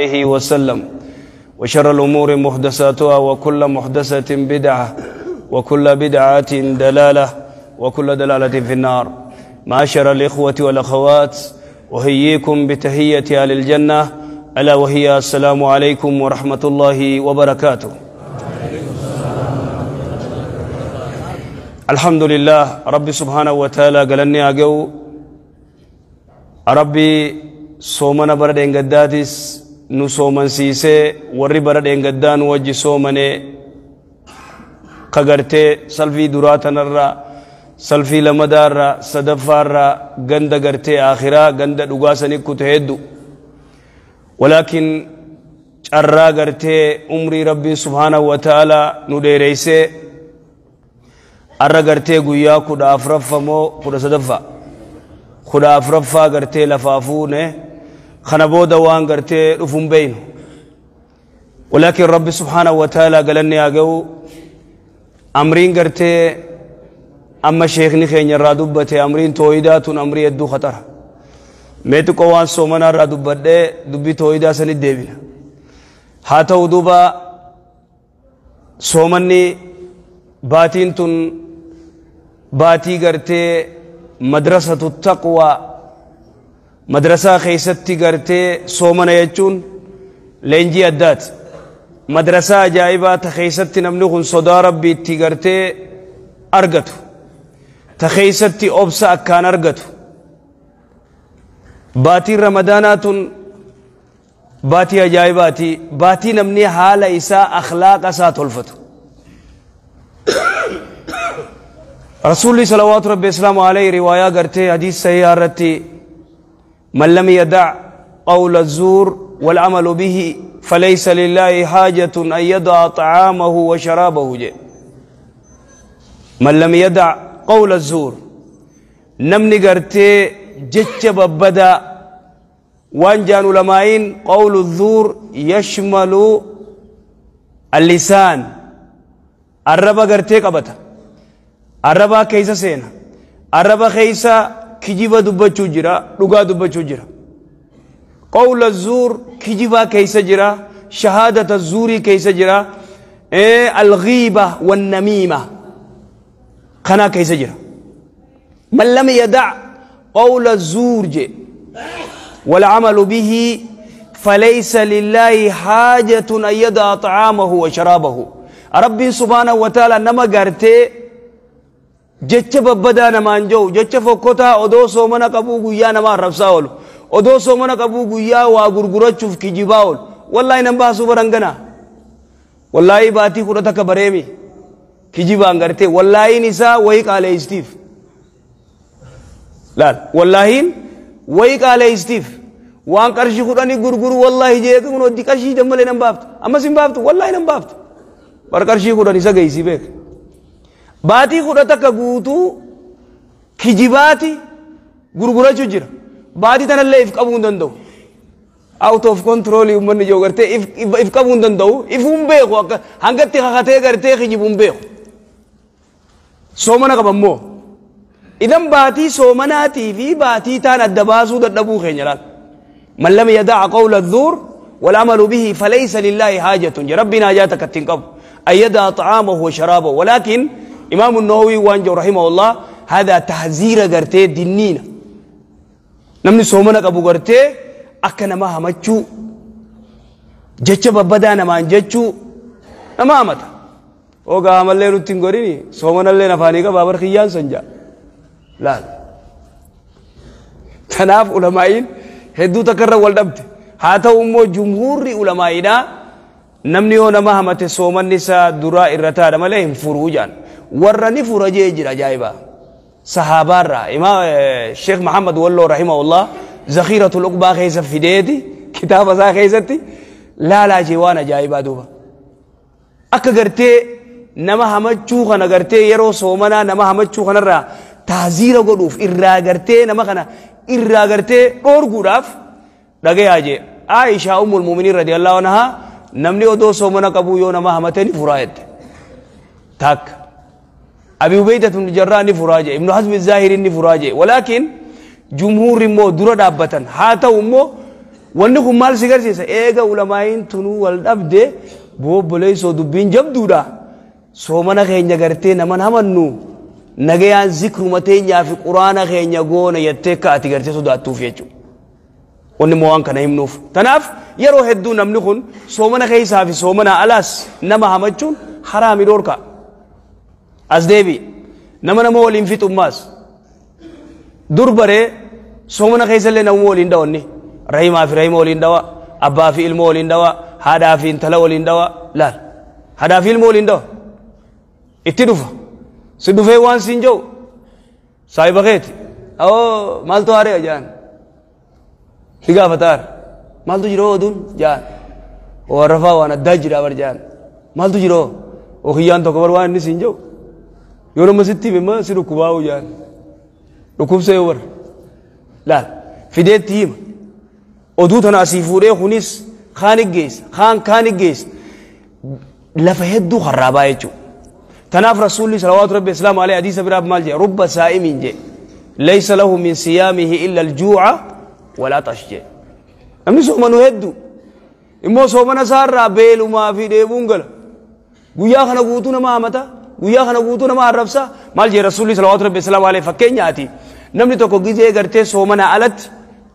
عليه وسلم وشر الأمور محدثاتها وكل محدثة بدعة وكل بدعة دلالة وكل دلالة في النار. معاشر الإخوة والأخوات، أحييكم بتحية أهل الجنة، ألا وهي السلام عليكم ورحمة الله وبركاته. الحمد لله ربي سبحانه وتعالى قالني أجو ربي soomana bara dheengaddaatis nu soomansiisee warri bara dheengaddaa nu wajji soomane ka gartee salfii duraa tanarra salfii lamadaarra sadaffaarra ganda gartee aakhiraa ganda dhugaa sani kute heddu, walaakin carraa gartee umrii rabbiin subhaanahu wa ta'aalaa nu dheereysee arra gartee guyyaa 14 moo 13 14 gartee lafaa fuune kana booda waan gartee dhufuun beeynu. Walaakin rabbi subhaanahu wa ta'aalaa galanni haa ga'u. Amriin gartee amma sheekni keenya irraa dubbate amriin tooyidaa tun amrii hedduu khatara. Mee xiqqoo waan soomanaa irraa dubbadhee dubbii tooyidaa sanit deebina. Haa ta'u duuba soomanni baatiin tun baatii gartee madrasatu taqwaa, madrasaa keessatti gartee soomana jechuun leenjii addaati. Madrasaa ajaa'ibaa ta keessatti namni kun sodaa rabbiitti gartee argatu, ta keessatti obsa akkaan argatu. Baatiin ramadaanaa tun baatii ajaa'ibaati, baatii namni haala isaa akhlaaqa isaa tolfatu. رسول صلوات ربي السلام عليه رواية قرتي حديث صحيح رتي من لم يدع قول الزور والعمل به فليس لله حاجة أن يدع طعامه وشرابه. جي من لم يدع قول الزور نمني قرتي جتش ببدا وانجان علماء قول الزور يشمل اللسان الربا قرتي قبته الربا كيسا سينا الربا كيسا كجيبا دبچو جرا لغا دبچو جرا قول الزور كجيبا كيسا جرا شهادة الزور كيسا جرا الغيبة والنميمة خنا كيسا جرا. من لم يدع قول الزور جي والعمل به فليس لله حاجة أن يدع طعامه وشرابه. ربي سبحانه وتعالى نما قرتي jecha babbadaa namaan jiru jecha fokkotaa odoo soomana qabuu guyyaa nama arrabsaa oolu odoo soomana qabuu guyyaa waa gurgurachuuf kijibaa oolu wallaahi nan baasuu baran gana wallaahi baatii 10 bareemi kijibaan gartee wallaahiin isaa wayii qaaleeystiif laal wallaahiin wayii qaaleeystiif waan qarshii 10 gurguru wallaahi jee kun hojii qarshii dammalee nan baaftu ammas hin baaftu wallaahi nan baaftu bar qarshii 10 isa geessii beek baatii 10 guutuu kijibaati gurgurachuu jira. Baatii tanallee if qabuu hin danda'u. Out of control uummanni jiru gartee if qabuu hin danda'u. Ifuu hin beeku akka hangatti kakatee gartee kijibuu hin beeku. Soomana qaba immoo. Idan baatii soomanaatii fi baatii taan adda baasuu dadhabuu keenya laal. Man lam yada'a qawla adh-dhuur wal amalu bihi falaysa lillahi haajatun. Rabbiin haajaa takka ittiin qabu. An yada'a ta'aamahu wa sharaabahu. Walaakin إمام النووي وانجو رحمه الله هذا تحذير قرتي دينينا نمني سومنك أبو قرتي أكنا ما همتشو جتش ببدانا ما انجتشو ما همتا وقا عمل لي روتين قريني سومنا اللي نفانيك بابر خيان سنجا لا تناف علمائين هدو تكرر والدبت هاتا أمو جمهور علمائنا نمني هنا ما همت سومن نسا درا إرتا مليهم فروجان warra ni fura jee jira ajaa'iba sahaabaarraa imaam Sheekh Muhammad Walloo rahimahullah zakhiratul uqbaa keessa fideeti kitaaba isaa keessatti laalaa jee waan ajaa'ibaa duuba akka gartee nama hamachuu kana gartee yeroo soomanaa nama hamachuu kanarraa taaziira godhuuf irraa gartee nama kana irraa gartee dhoorguudhaaf dhagayaa jee Aishaa ummul muuminiin radiyallahu anhaa namni odoo soomana qabuu yoo nama hamate ni furaa jette takka أبي عبيدة بن الجراح نفراجة ابن حزم الظاهري نفراجة ولكن جمهور مو درة دابة هاتا مو Wanni kun maal si garsiisa? Eega ulamaa'iin tunuu wal dhabde boobboleessoo dubbiin jabduudha. Soomana keenya gartee naman hamannu nagayaan zikruma teenyaa fi quraana keenya goona jettee akka ati gartee sodaattuuf jechuudha. Wanni immoo waan kana himnuuf. Tanaaf yeroo hedduu namni kun soomana keessaa fi soomana alaas nama hamachuun haraami dhoorka. As deebi nama nama waliin fixummaas dur baree soomana keessallee nama waliin dhawanni rahimaa fi rahima waliin dhawa, abbaa fi ilma waliin dhawa, haadhaa fi intala waliin dhawa. Laal, haadhaa fi ilma waliin dhawa itti dhufa si dhufee waan siin jedhu saahiba keeti awoo maaltu haaree jaan si gaafataar maaltu jira oduun jaan warrafaa waan addaa jira bar jaan maaltu jira oo kiyyaan tokko bar waan inni siin jedhu yoo nama sitti hime si dhukkubaa'u jaan dhukkubsa yoo bar laal fideetti hima oduu tana asii fuudhee kunis kaan geessa kaan kaan geessa lafa hedduu harraabaa jechuudha. Tanaaf rasuulli salawaatu rabbi islaamu alayhi hadiisa biraaf maal jedhe? Rubba saa'imiin jedhe laysa lahu min siyaamihi illa aljuuca wal-atash jedhe. Namni soomanu hedduu immoo soomana isaarraa beelumaa fi dheebuun gala. Guyyaa kana guutuu nama hamata, guyyaa kana guutuu nama arrabsa. Maal jedhe rasuulli salawaatu rabbi islaamu alayhi? Fakkeenyaati namni tokko gizee gartee soomana alatti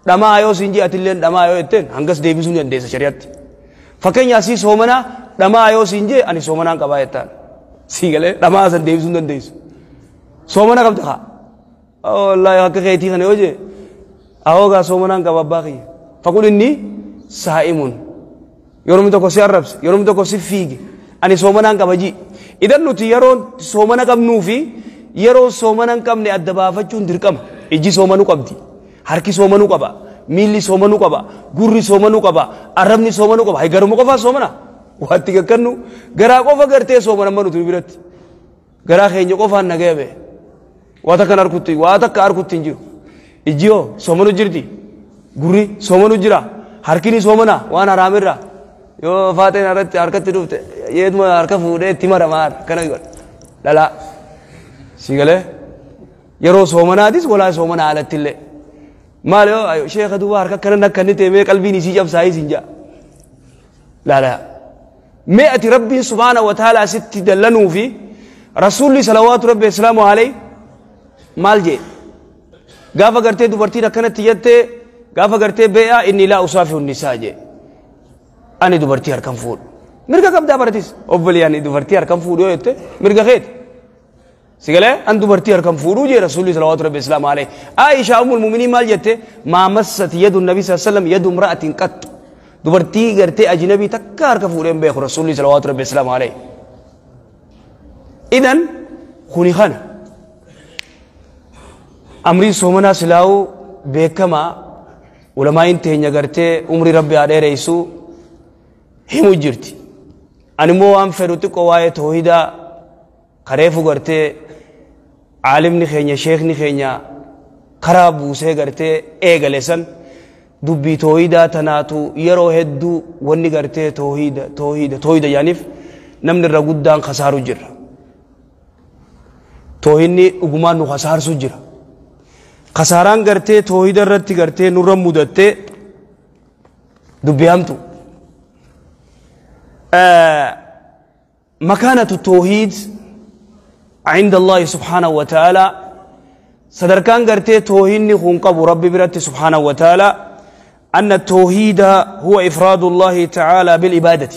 dhamaa yoo siin jedhe atilleen dhamaa yoo jetteen hangas deebisuu ni dandeessa shari'atti. Fakkeenya asii soomana dhamaa yoo siin jedhe ani soomanaan qabaa jettaan. Sii galee dhamaa san deebisuu hin dandeessu. Soomana qabda kaa. Wallaahi akka keetii kana yoo jedhe awoogaa soomanaan qaba abbaa kiyya. Faqul inni saa'imuun. Yeroo namni tokko si arrabse, yeroo namni tokko si fiige ani soomanaan qaba ji. Idan nuti yeroo soomana qabnuu fi yeroo soomana hin qabne adda baafachuun dirqama. Ijji soomanuu qabdi. Harki soomanuu qaba. Miilli soomanuu qaba. Gurri soomanuu qaba. Arrabni soomanuu qaba. Garuma qofaa soomana. Waatti gakkannu garaa qofa gartee soomana amma nuti biratti. Garaa keenya qofaan nagaya ba'e. Waa takka harkutti waa takka harkutti hin jiru. Ijji hoo soomanuu jirti. Gurri soomanuu jira. Harkini soomana waan haraamirraa. Yoo faaxeen irratti harkatti dhufte yeetuma harka fuudhee itti maramaa akkana godha. Dhalaa. Si galee yeroo soomanaatis walaa soomana alatti illee. Maal yoo sheeka duuba harka akkana akka inni ta'e mee qalbiin isii cabsaa isin ja'a. Laalaa. Mee ati rabbiin subhaana wa ta'ala sitti dallanuu fi rasuulli salawaatu rabbi islaamu alayhi maal jee? Gaafa gartee dubartiin akkanatti jettee gaafa gartee bee'aa inni laa usaafihu nisaa jee. Ani dubartii harkan fuudhu. Mirga qabdaa baratis. Obbolii ani dubartii harkan fuudhu yoo jette mirga keeti. Sigalee an dubartii harkan fuudhuu jee rasuulli salawaatu rabbi islaamu alayhi. Aisha ummul mu'miniin maal jette? Maa massat yadu nabi sallallahu alaihi wasallam yadu imra'atin qattu. Dubartii gartee ajnabii takka harka fuudhee hin beeku rasuulli salawaatu rabbi islaamu alayhi. Idan kuni kana. Amriin soomanaa silaa'uu beekamaa ulamaa'iin teenya gartee umrii rabbi haa dheereessu himu jirti. Ani immoo waan fedhu xiqqoo waa'ee toohidaa kareefu gartee caalimni keenya sheekni keenya karaa buusee gartee eegale san dubbii toohidaa tanaatu yeroo hedduu wanni gartee toohida toohida toohida yaaniif namni irra guddaan kasaaru jira. Toohinni dhugumaan nu kasaarsu jira. Kasaaraan gartee toohida irratti gartee nurra mudattee dubbii hamtu. مكانة التوحيد عند الله سبحانه وتعالى صدركان قرتي توحيد نخون قبو ربي برتي سبحانه وتعالى أن التوحيد هو إفراد الله تعالى بالعبادة.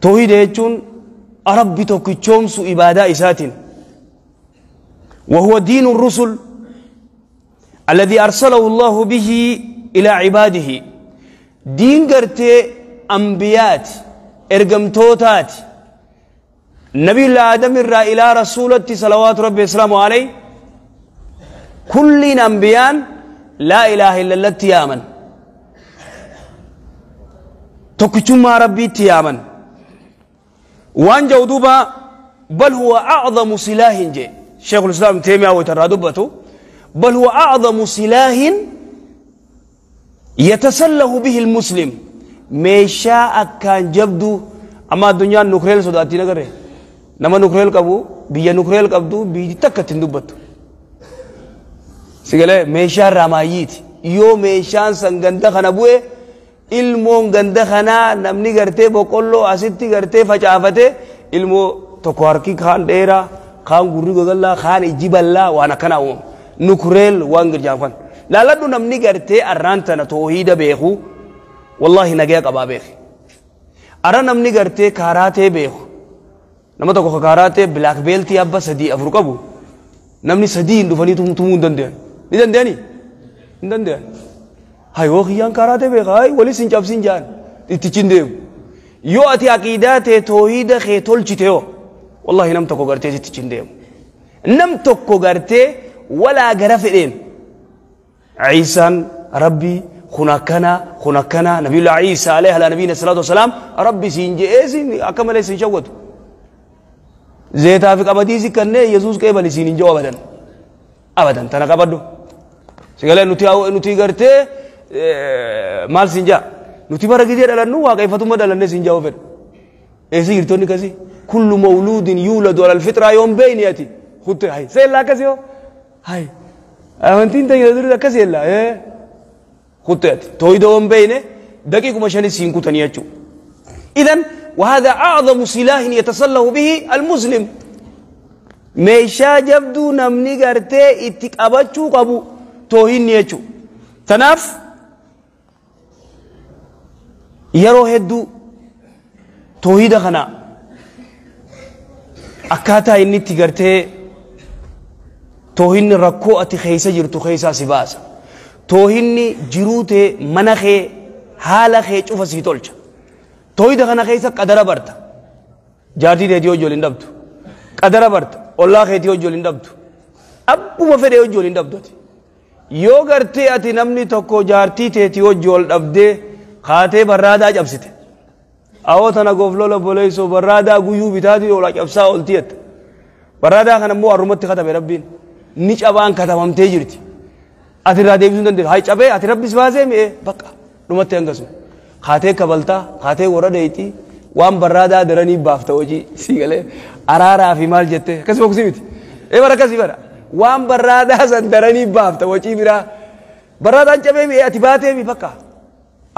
توحيد يجون ربي توكيتشومس عبادة إسات وهو دين الرسل الذي أرسله الله به إلى عباده. دين قرتي أنبيات إرقمتوتات نبي الله آدم الرا إلى رسولة صلوات ربي السلام عليه كل أنبيان لا إله إلا الله تيامن تكتما ربي تيامن وان جودوبا بل هو أعظم سلاح جي شيخ الإسلام تيمية وترادبته بل هو أعظم سلاح يتسلح به المسلم meeshaa akkaan jabdu amma addunyaan nukreel sodaattii nagarre nama nukreel qabu biyya nukreel qabdu biyyi takka ittiin dubbattu. Sigalee meeshaa raamaayyiiti Yoo meeshaan san ganda kana bu'e ilmoon ganda kanaa namni gartee boqqolloo asitti gartee facaafate ilmoo tokko harki kaan dheeraa kaan gurri gogallaa kaan ijji bal'aa waan akkanaa uumama. Nukureel waan girjaafan. Laaladhu namni gartee arraan tana toohiida beeku wallaahi nagaya qabaa beeki. Arra namni gartee kaaraatee beeku nama tokko kaaraatee black beltii abba 3 4 qabu namni 3 hin dhufanii tumuu hin danda'an. Ni danda'anii? Hin danda'an. Hay yoo kiyyaan kaaraatee beeka hay walis hin cabsin jaan itti cin deemu. Yoo ati aqiidaa tee toohiida kee tolchite yoo wallahi nam tokko gartee sitti cin deemu. Nam tokko gartee walaa gara fedheen Ciisaan Rabbii kun akkana kun akkana Nabiyullah Ciisaa alayhi ala nabiyina salaatu wasalaam Rabbi siin je'ee siin akka malee siin shawwatu. Zeetaa fi qamadii si kannee Yesuus qeebali siin hin jiru abadan. Abadan tana qabadhu. Sigalee nuti gartee maal siin jaa nuti bara gizee dhalannu waaqeffatummaa dhalannee siin jaa fedha. Eessi jirtoonni akkasii kullu mawluudin yuuladu alal fixraa yoon beeyni ati kutte hay seellaa akkasii yoo hay amantiin ta'e durii akkasii ella kutte ati tooyida yoon beeyne daqiiquma shanis siin kutanii jechuudha. Idan وهذا أعظم سلاح يتسلح به المسلم. meeshaa jabduu namni gartee itti qabachuu qabu toohinni jechuudha. Tanaaf yeroo hedduu toohida kana akkaataa inni itti gartee toohinni rakkoo ati keessa jirtu keessaa si baasa. Toohinni jiruu tee mana kee haala kee cufa sii tolcha. Toohida kana keessa qadara barta. Jaartii teetii hojii waliin dhabdu. Qadara barta. Ollaa keetii hojii waliin dhabdu. Abbuma fedhee hojii waliin dhabdu ati. Yoo gartee ati namni tokko jaartii teetii hojii wal dhabdee kaatee barraadaa cabsite. Awoo tana gooflola boleessoo barraadaa guyyuu bitaatii oolaa cabsaa oolti jette. Barraadaa kana immoo har'umatti katabe Rabbiin. Ni cabaan katabamtee jirti. Ati irraa deebisuu hin dandeessu. Hay cabee ati Rabbis baasee mi'ee bakka dhumatti hangasuma. Kaatee kabaltaa kaatee warra dheeyxii waan barraadaa daranii baafta hojii sii galee araaraa fi maal jettee akkasii boksii miti. Ee bara akkasii bara waan barraadaa san daranii baafta hojii biraa barraadaan cabee mi'ee ati baatee mi bakka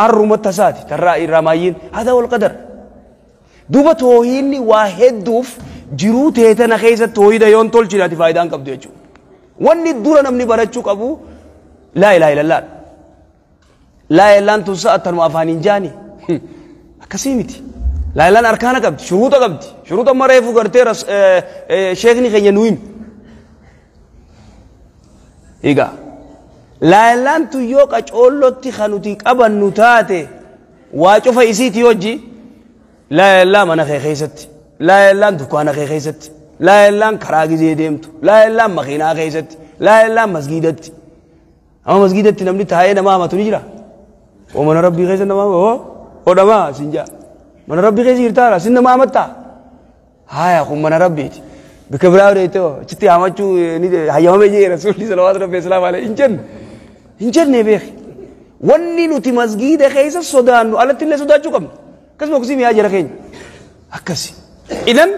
arrumatti tasaati tarraa irraa maayyiin haadha wal qadar. Duuba toohiinni waa hedduuf jiruu teetana keessa toohida yoon tolchine ati faayidaan qabdu jechuudha. Wanni dura namni barachuu qabu laa ilaaha illallah. Laa ilaaha tun sa'atanuma afaan hin jaani. Akkasii miti. Laa ilaaha arkaana qabdi, shuruuxa qabdi. Shuruuxa mareefu gartee sheekni keenya nu himi. Egaa laa ilaaha tun yoo qacoollotti kan nuti qabannu taate waa cufa isiitii hojii laa ilaaha mana kee keessatti, laa ilaaha dukkaana kee keessatti, laa ilaaha karaa gizee deemtu, laa ilaaha makiinaa keessatti, laa ilaaha masgiidatti. Amma masgiidatti namni taa'ee nama hamatu ni jira. O mana Rabbii keessa nama oo hodhamaa siin jaa. Mana Rabbii keessa jirtaara sin nama hamattaa. Haaya kun mana Rabbiiti. Bikka biraa deemtee achitti hamachuu ni hayyamame jee Rasuulli salawaatu Rabbii salaamu alayhi hin jenne. Hin jenne beeki. Wanni nuti masgiida keessa sodaannu alatti illee sodaachuu qabna. Akkasuma akkasii mi'aa jira keenya. Akkasi. Idan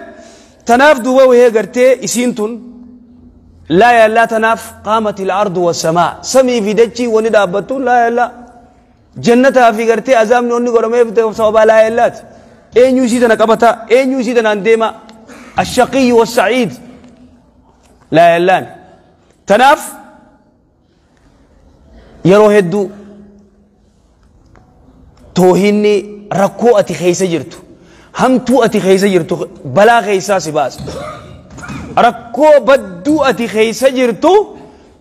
tanaaf duuba wahee gartee isiin tun laa yallaa tanaaf qaamatil ardu wassamaa samii fi dachii wanni dhaabbattuun laa yallaa. Jannataa fi gartee azaabni wanni godhameef sababa laa yallaati. Eenyu isii tana qabataa? Eenyu isii tanaan deema? Ashaqiyyu wassa'iid laa yallaan. Tanaaf yeroo hedduu toohinni rakkoo ati keessa jirtu hamtuu ati keessa jirtu balaa keessaa si baasa. Rakkoo badduu ati keessa jirtu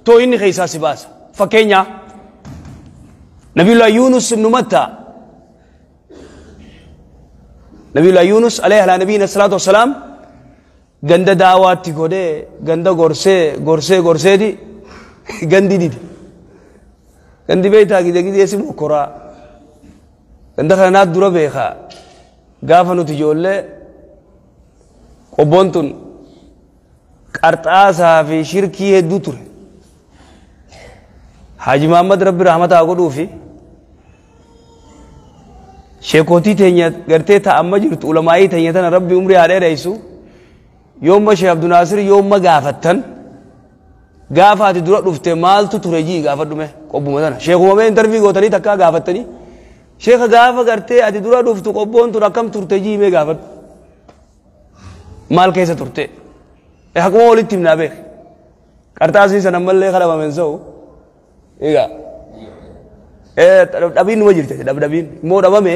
toohinni keessaa si baasa. Fakkeenyaa Nabiyullah Yunus ibn Matta Nabiyullah Yunus alayhi ala nabiyina salaatu wassalaam ganda daawaatti godhee ganda gorsee gorsee gorseeti gandi dide. Gandi beektaa gide gidee si mokkoraa. Ganda kana naaf dura beekaa. Gaafa nuti ijoollee qobboon tun qarxaasaa fi shirkii hedduu ture. Haaji Mahammad Rabbi rahmata haa godhuufi sheekootii teenya gartee ta'amma jirtu ulamaa'ii teenya tana Rabbi umrii haa dheeressu yoomma Sheekh Abdunaasir yoomma gaafattan gaafa ati dura dhufte maaltu ture jii gaafadhume. Qobbuma tana sheekuma mee intarvii gootanii takkaa gaafattanii sheeka gaafa gartee ati dura dhuftu qobboon tun akkam turte jiimee gaafadhu maal keessa turte haquma walitti himnaa beek qarxaasii sana ammallee kadhamameen sa'u egaa dhabdhabiin numa jirti dhabdhabiin immoo dhabame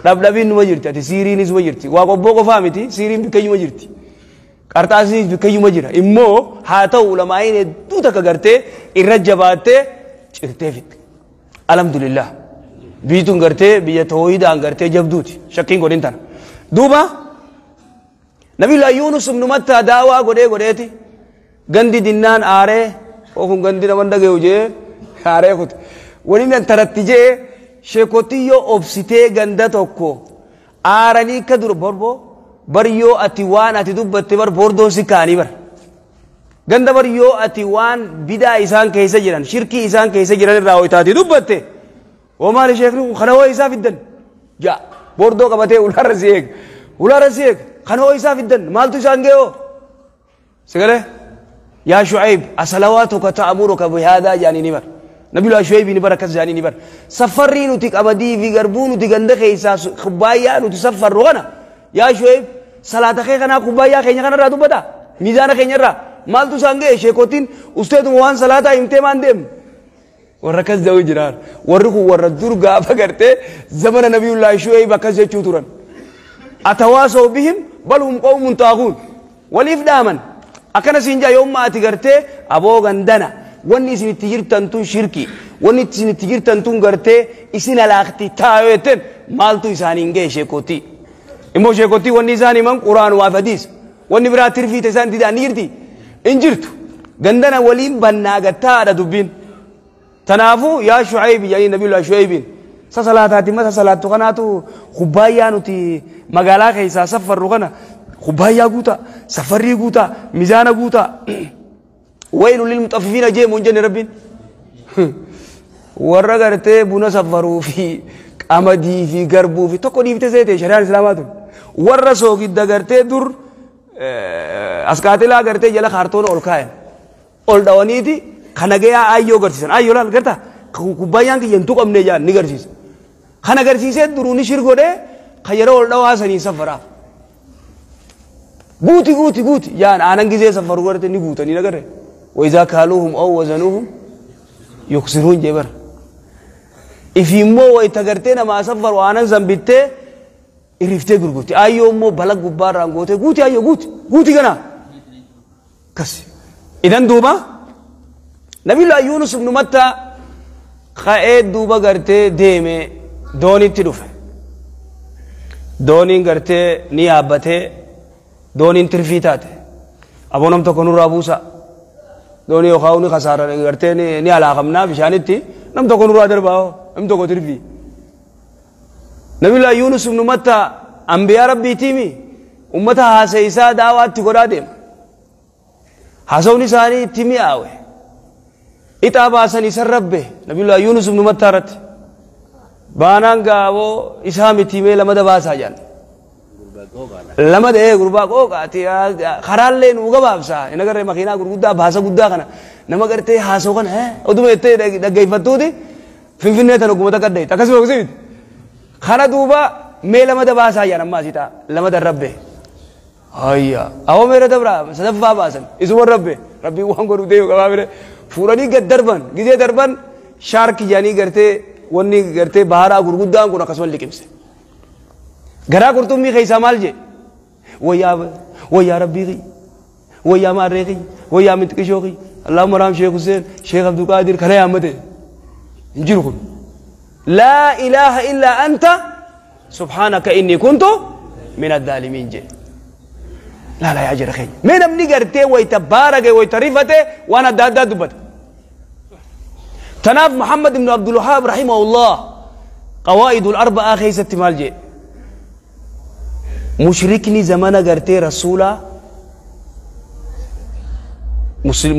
dhabdhabiin numa jirti ati siiriinis numa jirti waa qobboo qofaa miti siiriin bikkayyuma jirti qarxaasiinis bikkayyuma jira immoo haa ta'u ulamaa'iin hedduu takka gartee irra jabaattee cirtee fitte alhamdulillah biituun gartee biyya tooyidaan gartee jabduuti shakkiin godhin tana duuba nabiyullah Yuunus ibnu Mattaa daawaa godhee godheeti gandi dinnaan aaree kun gandi naman dhagayu jee aaree kute waliin taratti jee sheekotiyyoo obsitee ganda tokko aaranii ka dur borbo bar yoo ati waan ati dubbatte bar bordoon si kaanii bar ganda bar yoo ati waan bidaa isaan keessa jiran shirkii isaan keessa jiran irraa hoytaati dubbatte oo maali sheekni kun kana hoo isaa fiddan ja bordoo qabatee ulaarra si eega ulaarra si eega kana hoo isaa fiddan maaltu isaan ge'oo sigalee yaa Shu'ayb asalawaatuka ta'amuruka bihaadaa jaanii ni bar nabiyullah Shu'ayb ni bar akkas jaanii ni bar safarrii nuti qabadii fi garbuu nuti ganda keessaa kubbaayyaa nuti safarru kana yaa Shu'ayb salaata kee kanaa kubbaayyaa keenya kanarraa dubbata miizaana keenyarraa maaltu isaan ga'e sheekotiin usteetuma waan salaataa himtee maan deemne warra akkas jedhu jiraan warri kun warra dur gaafa gartee zamana nabiyullah Shu'ayb akkas jechuu turan atawaasoo bihim bal hum qawmun taaguun waliif dhaaman akkana siin jaa yoomma ati gartee aboo gandana wanni isin itti jirtan tun shirki wanni isin itti jirtan tun gartee isin alaaqti taayoo jetteen maaltu isaaniin ga'e sheekotii immoo sheekotii wanni isaan himan quraan waa hadiis wanni biraa tirfiite isaan didaan ni jirti in jirtu gandana waliin bannaa gattaadha dubbiin tanaafuu yaa Shu'ayb jedhanii nabiyullah Shu'aybiin sa salaataati masa salaattu kanaatu kubbaayyaa nuti magaalaa keessaa safarru kana kubbaayyaa guutaa safarrii guutaa mizaana guutaa waylu lil mutaffifiina jeemu hin jenne rabbiin warra gartee buna safaruu fi qamadii fi garbuu fi tokko dhiiftee seete shari'aan islaamaa tun warra soogidda gartee dur askaatilaa gartee jala kaartoona ol kaayan ol dhawaniiti kana gayaa ayyoo garsiisan ayyoo laal gartaa kubbaayyaan kiyya hin tuqamne jaan ni garsiisa kana garsiisee duruu ni shir godhee kan yeroo ol dhawaa sanii safaraaf guuti guuti guuti jaan aanan gizee safaru garte ni guutanii nagarre وإذا كالوهم أو وزنوهم يخسرون جبر ifiimmoo wayita gartee namaa safaru aanan san bittee irriftee gurgurti ayyoo immoo bala gubbaarraan gootee guuti ayyoo guuti guuti ganaa kas idan duuba nabiyullah Yuunus ibnu Mattaa ka'ee duuba gartee deeme doonitti dhufe dooniin gartee ni yaabbatee dooniin tirfii taate aboo nam tokko nurraa buusa doonii yookaan ni kasaara gartee ni alaakamnaa bishaanitti nam tokko nurraa darbaa nam tokko tirfii nabiyullah Yuunus ibnu Mattaa ambiyaa rabbiitiimi ummata haasa'e daawaatti godhaa deema haasawni isaanii itti mi'aawe ixaa baasan isan rabbe nabiyullah Yuunus ibnu Mattaa irratti baanaan gaaboo isaa miti mee lamada baasaa jaan lamada gurbaa qooqaati karaallee nuu gabaabsaa hin agarree makiinaa gurguddaa baasa guddaa kana nama gartee haasa'u kana oduma jettee dhaggeeffattuuti finfinnee tana ogumata qaddeet akkasuma gosa miti kana duuba mee lamada baasaa jaan ammaa asii ta'a lamada rabbe hayya awoo meera dabraa sadaffaa baasan isuma rabbe rabbiin waan godhu deemu qabaa bire fuudhanii gad darban gizee darban shaarki jaanii gartee wanni gartee baharaa gurguddaan kun akkasuma liqimse garaa qurxummii keessaa maal jee wayyaa wayyaa rabbii kiyya wayyaa maarree kiyya wayyaa minxiqishoo kiyya allahumma raam sheekh Hussein sheekh Abdulqaadir kana yaammate hin jiru kun laa ilaaha illaa anta subhaanaka inni kuntu min addaalimiin jee laala yaa jira keenya mee namni gartee wayta baarage wayta rifate waan adda addaa dubbata tanaaf Muhammad ibn Abdul Wahhab rahimahullah qawaa'idul arba'aa keessatti maal jee mushrikni zamana gartee rasuulaa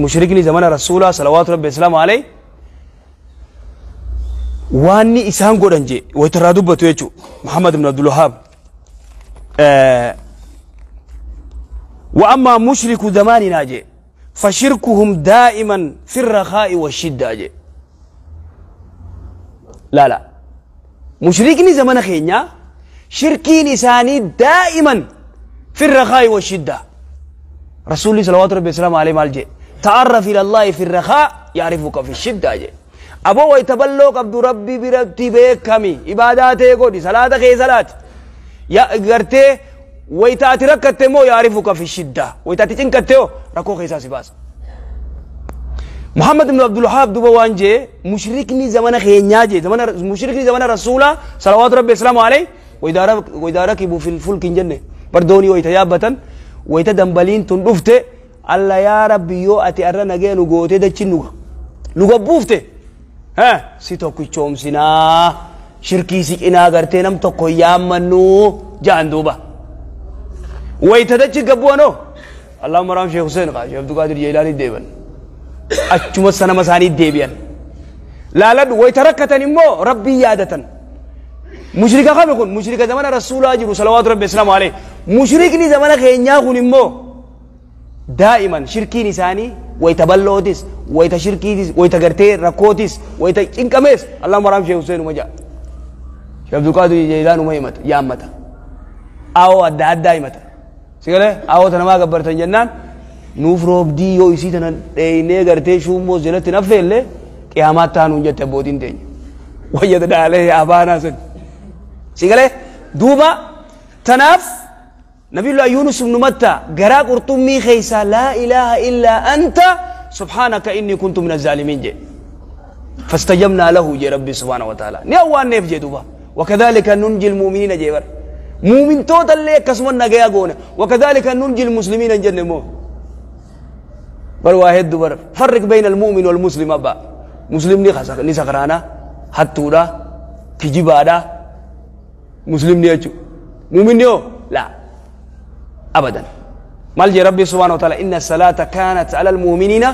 mushrikni zamana rasuulaa salawaatu rabbi islaamu alayhi waanni isaan godhan jee waytarraa dubbatu jechuu Muhammad ibn Abdul Wahhab وأما مشرك زماننا جي فشركهم دائما في الرخاء والشدة جي Laala. Mushrikni zamana keenya shirkiin isaanii daa'iman fi rakaa'i wa shidda. Rasuulli salawaatu rabbi wasalaamu alayhi maal jee? Ta'arraf ila Allahi fi rakaa ya'rifuka fi shidda jee. Aboo wayta balloo qabdu rabbi biratti beekami, ibaadaa ta'e godhi, salaata kee salaati. Ya gartee wayta ati rakkatte immoo ya'rifuka fi shidda. Wayta ati cinqatte hoo rakkoo keessaa si baasa. Muhammad ibn Abdul Wahhab duba waan jee mushrikni zamana keenyaa jee zamana mushrikni zamana rasuulaa salawaatu rabbi wasalaamu alayhi wayda rakibu fil fulki hin jenne bardoonii wayta yaabbatan wayta dambaliin tun dhufte alla yaa rabbi yoo ati arra nagee nu gootee dachi nu gabbuufte si tokkichoomsinaa shirkii si cinaa gartee nam tokko yaammannuu ja'an duuba wayta dachi gabbu'anoo Allahumma raam Sheekh Hussein qaa Sheekh Abdulqaadir Jeelaanii deeban achuma sanama isaanii deebi'an laaladhu wayta rakkatan immoo rabbii yaadatan. Mushrika kami kun mushrika zamana rasuulaa jiru salawaatu rabbi wasalaamu alayhi. Mushrikni zamana keenyaa kun immoo daa'iman shirkiin isaanii wayta ballootis wayta shirkiitis wayta gartee rakkootis wayta cinqamees Allahumma raam Sheekh Hussein uma ja'a. Sheekh Abdulqaadir Jeelaan uma himata yaammata. Aawoo adda addaa himata. Sigalee aawoo tana maa gabbartan jennaan nuuf roobdii yoo isii tana dheeynee gartee shuummoo jalatti naffeellee qiyaamaa taanuun jette abbootiin teenya. Wayyada dhaalee abaanaa sun. Sigalee duuba tanaaf Nabiyullah Yunus ibn Matta garaa qurxummii keessaa laa ilaaha illaa anta subhaanaka inni kuntu min azzaalimiin jee. Fastajabnaa lahu jee Rabbi subhaanahu wa ta'ala. Ni awwaanneef jee duuba. Wakadhalika nunjil mu'miniina jee bara. Muumintoota illee akkasuma nagayaa goone. Wakadhalika nunjil muslimiina hin jenne immoo. Bar waa hedduu bara. Farriq bayna al-mu'min wal muslim abbaa. Muslimni ni sakraana, hattuudha, kijibaadha. Muslimni jechuudha. Muuminni hoo? Laa. Abadan. Maal jee Rabbi subhaanahu wa ta'ala inna salaata kaanat ala al-mu'miniina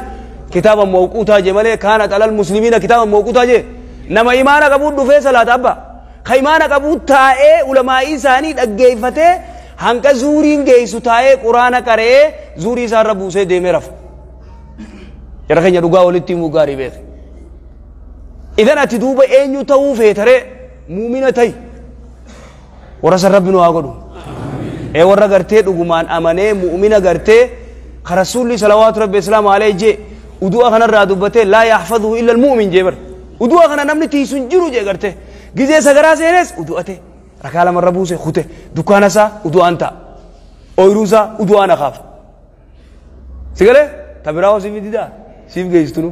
kitaaban mawquutaa jee malee kaanat ala al-muslimiina kitaaban mawquutaa jee. Nama imaana qabuun dhufee salaata abbaa. Ka imaana qabuun taa'ee ulamaa'ii isaanii dhaggeeffatee hanqa zuuriin geessu taa'ee quraana qara'ee zuurii isaarra buusee deemee rafa. Jara keenya dhugaa walitti himuu gaarii beeke. Idan ati duuba eenyu ta'uu feetaree muumina ta'i. Warra san rabbi nu haa godhu. Ee warra gartee dhugumaan amanee mu'mina gartee ka rasuulli salawaatu rabbi islaamu alayhi jee udu'a kanarraa dubbatee laa yaxfaduhu illa almu'min jee bar. Udu'a kana namni tiisu hin jiru jee gartee. Gizee sagaraa seenes udu'ate rakaa lamarra buuse kute dukkaana isaa udu'aan ta'a. Ooyiruu isaa udu'aan akaafa. Sigalee ta biraa hoo siif didaa siif geessitunu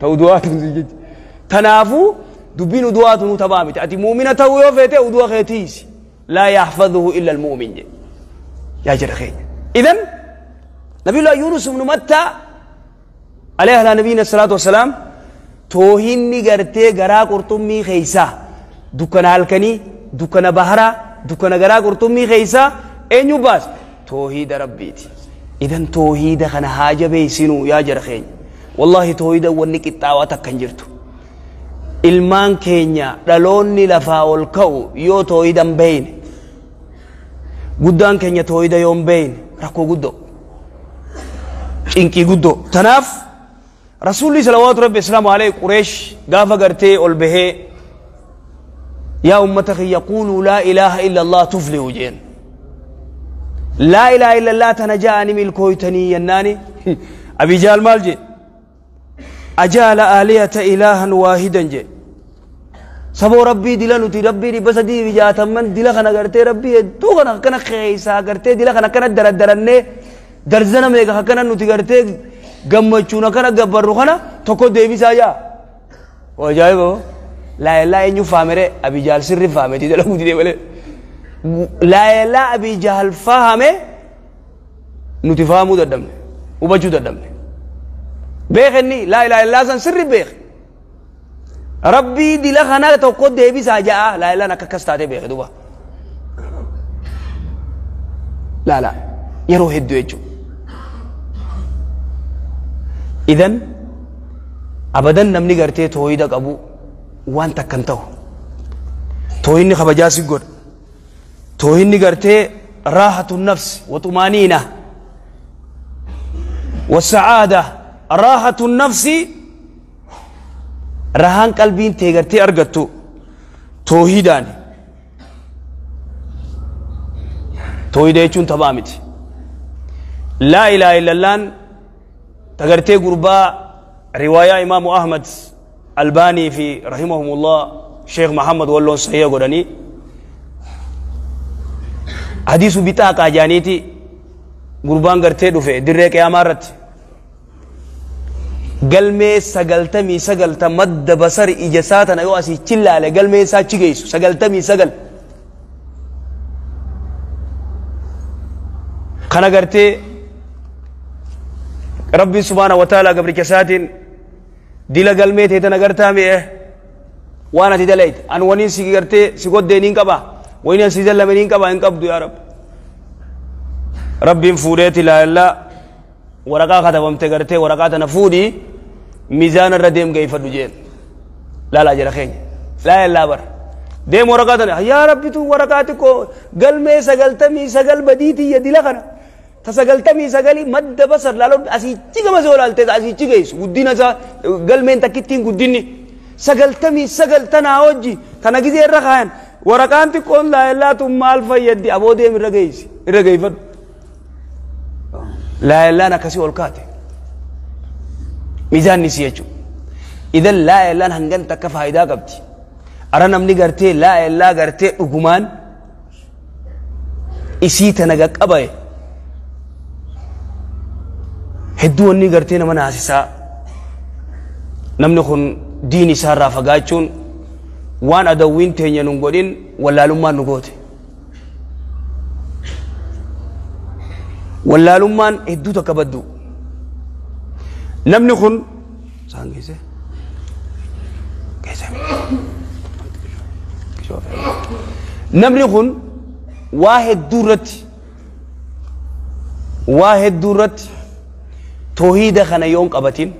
ta udu'aatu si jechi. Tanaafuu dubbiin udu'aatu nu taphaa miti. Ati mu'mina ta'uu yoo feete udu'a kee tiisi. Laa yaxfaduhu illa almu'min jee. Yaa jara keenya. Idan Nabiyullah Yunus ibn Matta alayhi ala nabiyina salaatu wassalaam toohinni gartee garaa qurxummii keessaa dukkana halkanii dukkana baharaa dukkana garaa qurxummii keessaa eenyu baase toohiida rabbiiti. Idan toohiida kana haa jabeessinuu yaa jara keenya. Wallaahi toohiida wanni qixxaawaa takka hin jirtu. Ilmaan keenya dhaloonni lafaa ol ka'u yoo toohida hin beeyne guddaan keenya toohida yoo hin beeyne rakkoo guddoo cinqii guddoo. Tanaaf rasuulli salawaatu rabbi islaamu alayhi Qureesh gaafa gartee ol bahee yaa ummata kiyya quuluu laa ilaaha illa Allah tuflihu jeen. Laa ilaaha illa Allah tana ja'anii milkooytanii yennaani Abii Jaal maal jee? Ajaala aaliyata ilaahan waahidan jee. Saboo rabbii dila nuti rabbii 360 dila kana gartee rabbii hedduu kana akkana keessaa gartee dila kana akkana daraddarannee darzana meeqa akkana nuti gartee gammachuun akkana gabbarru kana tokko deebisaa jaa. Ajaa'iba hoo. Laa ilaaha eenyu faamere Abii Jaal sirri faameti dalaguu didee malee. Laa ilaaha Abii Jaal faame nuti faamuu dadhabne hubachuu dadhabne. Beekenni laa ilaaha illaa san sirri beeke. Rabbii dila kana tokko deebisaa ja'a laa ilaahan akka akkas taatee beeke duuba. Laala yeroo hedduu jechuudha. Idan abadan namni gartee toohida qabu waan takka hin ta'u. Toohinni kabajaa si godha. Toohinni gartee raahatu nafsi wa xumaaniina wa sa'aada raahatu nafsi rahaan qalbiin tee gartee argattu Toohiidaan. Toohida jechuun taphaa miti. Laa ilaaha illallaan tagartee gurbaa riwaayaa Imaamu Ahmad Albaanii fi rahimahumullah Sheekh Muhammad Walloon sahiha godhanii hadiisu bixaaqaa jaaniiti gurbaan gartee dhufe dirree qiyaamaa irratti galmee 99 ta madda basari ija isaa tana yoo asii chillaale galmee isaa achi geessu 99 kana gartee Rabbiin subhaana wa ta'ala gabricha isaatiin dila galmee ta'e tana gartaa mi'e waan ati dalayte an waniin si gartee si goddee niin qaba waniin si dallame niin qaba hin qabdu yaa Rabbi. Rabbiin fuudheeti laallaa waraqaa katabamte gartee waraqaa tana fuudhii miizaana irra deem geeffadhu jeen. Laalaa jira keenya. Laa illaa bara. Deem waraqaa tana yaa Rabbitu waraqaa xiqqoo galmee 99 badiitiyya dila kana. Ta 99 madda basar laaloo asiichi gama si olaalte asiichi geessu guddina isaa galmeen takkittiin guddinni 99 tanaa hojii tana gizee irra kaayan waraqaan xiqqoon laa illaa tun maal fayyaddi aboo deem irra geessi irra geeffadhu. Laa illaan akkasii ol kaate. Miizaanni si jechuudha. Idan laa illaan hangan takka faayidaa qabdi. Ara namni gartee laa illaa gartee dhugumaan isii tana qaqqabaye hedduu wanni gartee nama naasisaa namni kun diin isaarraa fagaachuun waan adawwiin teenya nun godhin wallaalummaan nu goote. Wallaalummaan hedduu takka baddu. Namni kun isaan geesse geesse namni kun waa hedduu irratti waa hedduu irratti toohiida kana yoon qabatin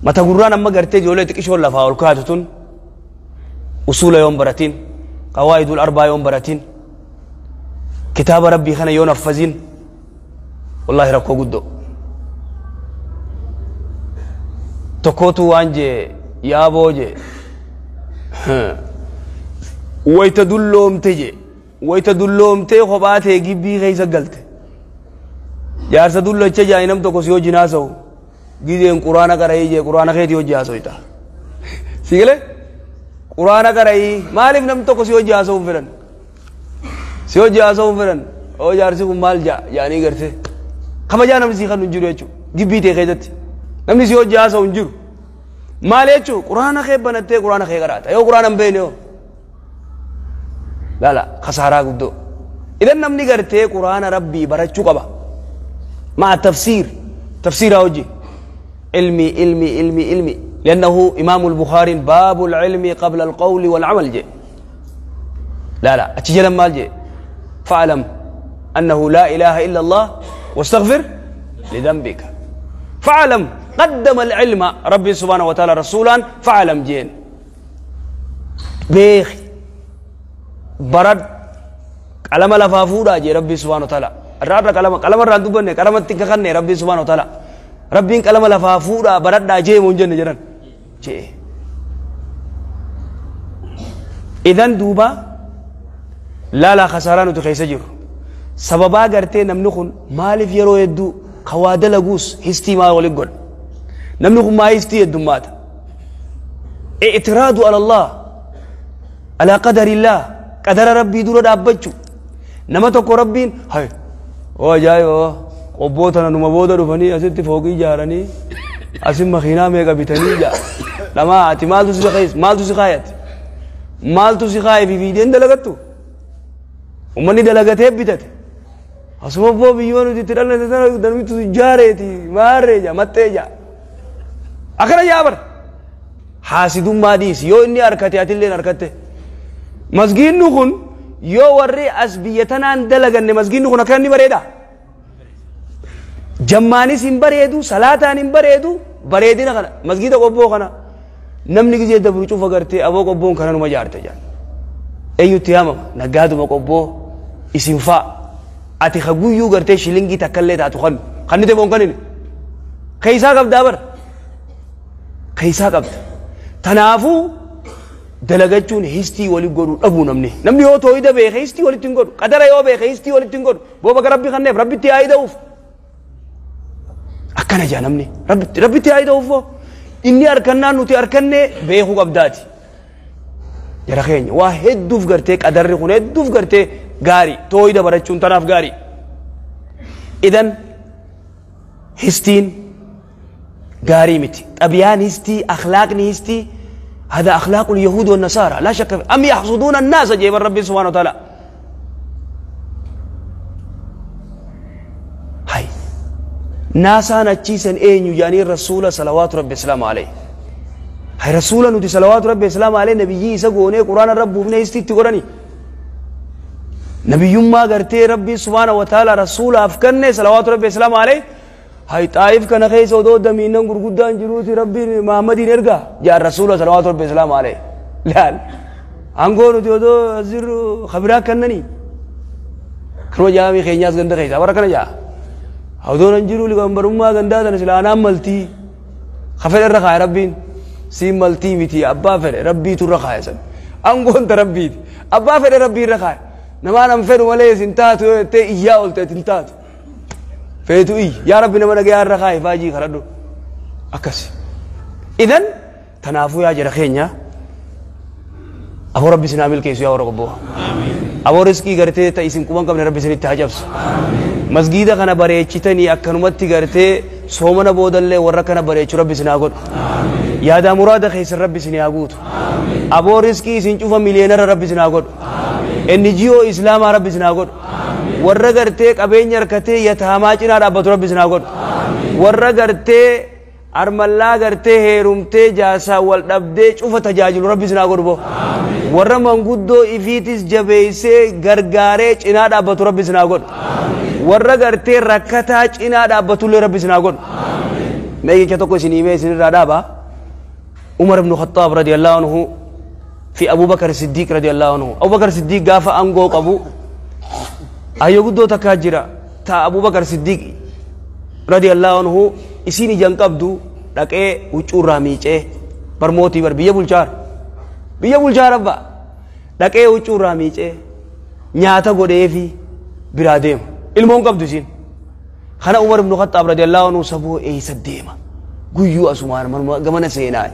mata gurraan amma gartee ijoollee xiqqishoon lafaa ol kaatu tun usuula yoon baratin qawaayidul arbaa yoon baratin kitaaba rabbii kana yoon haffazin wallaahi rakkoo guddoo tokkootu waan jee yaaboo jee wayta dulloomte jee wayta dulloomtee kophaa ta'e gibbii keessa galte jaarsa dullacha jaani nam tokko si hojii haasa'u gizeen quraana qara'ii jee quraana keetii hojii haasa'u si galee quraana qara'ii maaliif nam tokko si hojii haasa'u hin fedhan si hojii haasa'u hin fedhan oo jaarsi kun maal ja'a jaanii gartee kabajaa namni sii kan hin jiru jechuudha gibbii ta'e keessatti namni si hojii haasa'u hin jiru maal jechuudha quraana kee banattee quraana kee qaraata yoo quraana hin beekne yoo laala kasaaraa guddoo idan namni gartee quraana rabbii barachuu qaba ma'a tafsiir tafsiiraa hojii ilmi ilmi ilmi ilmi لأنه إمام البخاري باب العلم قبل القول والعمل جي لا لا أتجل مال جي فاعلم أنه لا إله إلا الله واستغفر لذنبك فاعلم قدم العلم ربي سبحانه وتعالى رسولا فاعلم جين بيخ برد قلم لفافودا جي ربي سبحانه وتعالى الرابع قلم قلم الراندوبني قلم التكخني ربي سبحانه وتعالى ربي قلم لفافودا برد جي من جن جنن جي إذن دوبا لا لا خساران تخيس جر سببا غرتي نمنخون مالف يرو يدو خواد لغوس هستي ما ولقل نمنخون ما هستي يدو مات اعتراض على الله على قدر الله قدر ربي دور دابچو نما تكو ربين هاي او جاي او قبوتنا نما بودا دفني اسنتي فوقي جارني اسم مخينا ميغا بيتني جا لما اتي مالتو سي خيس مالتو سي خايت مالتو سي خاي في فيدين دلغتو ومني دلغته بيتت اسمو بو بيونو دي ترن دنميتو جاريتي ماريجا متيجا اخر يا بر حاسدون ماديس يو اني اركتي اتلين اركته مسجين نخون يو وري اسبيتنان دلغن مسجين نخون اكن بريدا جماني سين بريدو صلاتان بريدو بريدنا خنا مسجد قبو خنا نمني جي دبرو چوف غرتي ابو قبون خنا نو مجارته جان ايو تيام نغادو مقبو اسنفا اتي خغويو غرتي شلينغي تكله تاتو خن خنته بون كنين كيسا قبدا بر كيسا قبد تنافو Dalagachuun histii wali godhuu dhabuu namni. Namni yoo tooyida beeke histii walitti hin godhu. Qadara yoo beeke histii walitti hin godhu. Booba ka Rabbi kanneef Rabbitti haa ida'uuf. Akkana jaa namni. Rabbitti haa ida'uuf hoo. Inni harkannaan nuti harkannee beekuu qabdaati. Jara keenya waa hedduuf gartee qadarri kun hedduuf gartee gaarii tooyida barachuun tanaaf gaarii. Idan histiin gaarii miti. Xabiyaan histii, akhlaaqni histii هذا أخلاق اليهود والنصارى لا شك أم يحصدون الناس جيب ربي سبحانه وتعالى. هاي ناسا نتشيسن أين يعني الرسول صلوات ربي السلام عليه. هاي رسول نتي صلوات ربي السلام عليه نبيي إسا قرآن رب بني استي قراني نبي ما قرتي ربي سبحانه وتعالى رسول أفكرني صلوات ربي السلام عليه. هاي طائف كان خيس ودو دمينن غرغدان جروتي ربي محمد نرجع يا رسول صلوات ربي السلام عليه. لا انغو نتي ودو ازر خبرا كنني كرو جامي خينياس غند خيسا وركنا جا هودو ننجرو لغمبرما غندا تنسلا ملتي خفل الرخا ربي سي ملتي متي ابا فر ربي ترخا يسن انغو انت ربي ابا فر ربي رخا نما نم فر ولا سنتاتو تي ايا ولت تنتاتو فيتو إيه يا ربي نما نجي الرخاء فاجي خردو أكس إذن تنافو يا جرخينيا أبو ربي سنعمل كيس يا ربو أبو رزقي قرتي تيسن كمان قبل ربي سن التهجبس مسجد خنا بريتشتني أكنمتي قرتي سومنا بودلة وركنا بريتش ربي سنعقول يا دا مراد خيس ربي سنعقول أبو رزقي سنشوف مليونير ربي سنعقول NGO إسلام ربي سنعقول warra gartee qabeenya harkatee yataamaa cinaa dhaabbatu rabbi isin haa godhu. Warra gartee armallaa gartee heerumtee jaarsaa wal dhabdee cufa tajaajilu rabbi isin haa godhu boo. Warra manguddoo ifiitis jabeessee gargaaree cinaa dhaabbatu rabbi isin haa godhu. Warra gartee rakkataa cinaa dhaabbatullee rabbi isin haa godhu. Mee jecha tokko isin himee isin irraa dhaaba. Umar ibn Khattaab radiyallahu anhu fi Abu Bakar Siddiq radiyallahu anhu. Abu Bakar Siddiq gaafa aangoo qabu ayo guddoo takkaa jira ta Abubakar Siddiq radiyallahu anhu isiin ijaan qabdu dhaqee huccuurraa miicee barmootii bar biyya bulchaar abba dhaqee huccuurraa miicee nyaata godheefi biraa deema ilmoon qabdu isiin kana Umar ibn Khattaab radiyallahu anhu saboo eessa deema guyyuu asumaan gamana seenaa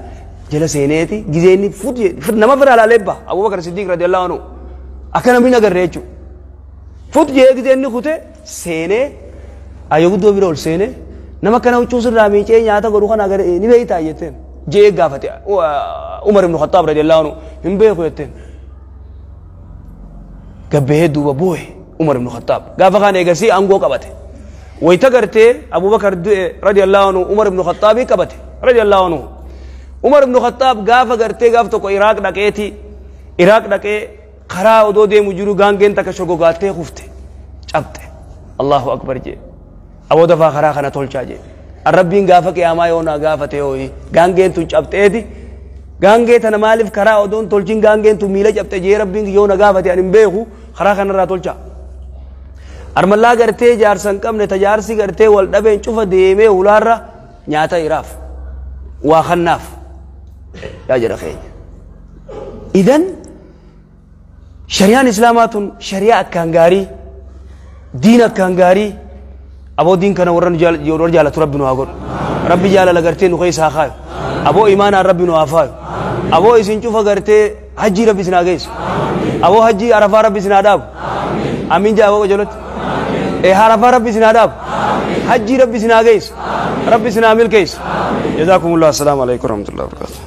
jala seeneeti gizeenni fut nama bira laalee ba Abubakar Siddiq radiyallahu anhu akka namni agarre jechuudha. Fut jee gizeenni kute seenee ayo guddoo bira ol seenee nama kana huccuu sirraa miicee nyaata godhu kana agarre ni beeytaa jetteen jee gaafate Umar ibn Khattaab radiyallahu anhu hin beeku jetteen gabbee duuba boo'e Umar ibn Khattaab gaafa kaan eegasii aangoo qabate wayita gartee Abubakar du'e radiyallahu anhu Umar ibn Khattaabii qabate radiyallahu anhu Umar ibn Khattaab gaafa gartee gaaf tokko Iraaq dhaqeeti Iraaq dhaqee karaa odoo deemu jiru gaangeen takka shogogaattee kufte cabxe Allahu akbar jee aboo dafaa karaa kana tolchaa jee Rabbiin gaafa qiyaamaa yoo naa gaafate hooyi gaangeen tun cabxeeti gaangee tana maaliif karaa odoon tolchin gaangeen tun miila cabxe jee Rabbiin yoo na gaafate ani hin beeku karaa kanarraa tolchaa armallaa gartee jaarsa hin qabne tajaarsi gartee wal dhabeen cufa deemee hulaarra nyaata iraaf waa kannaaf yaa jara keenya idan شريان إسلاماتون شريعة كان غاري دين كان غاري أبو دين كان ورن جال ربي نواقول ربي جال لغرتي نخيس هاخاي أبو إيمان ربي نوافاي أبو إسن شوف غرتي حجي ربي سناغيس أبو حجي عرفة ربي سناداب أمين جا أبو جلت إيه عرفة ربي سناداب حجي ربي سناغيس ربي سنامل كيس جزاكم الله. السلام عليكم ورحمة الله وبركاته.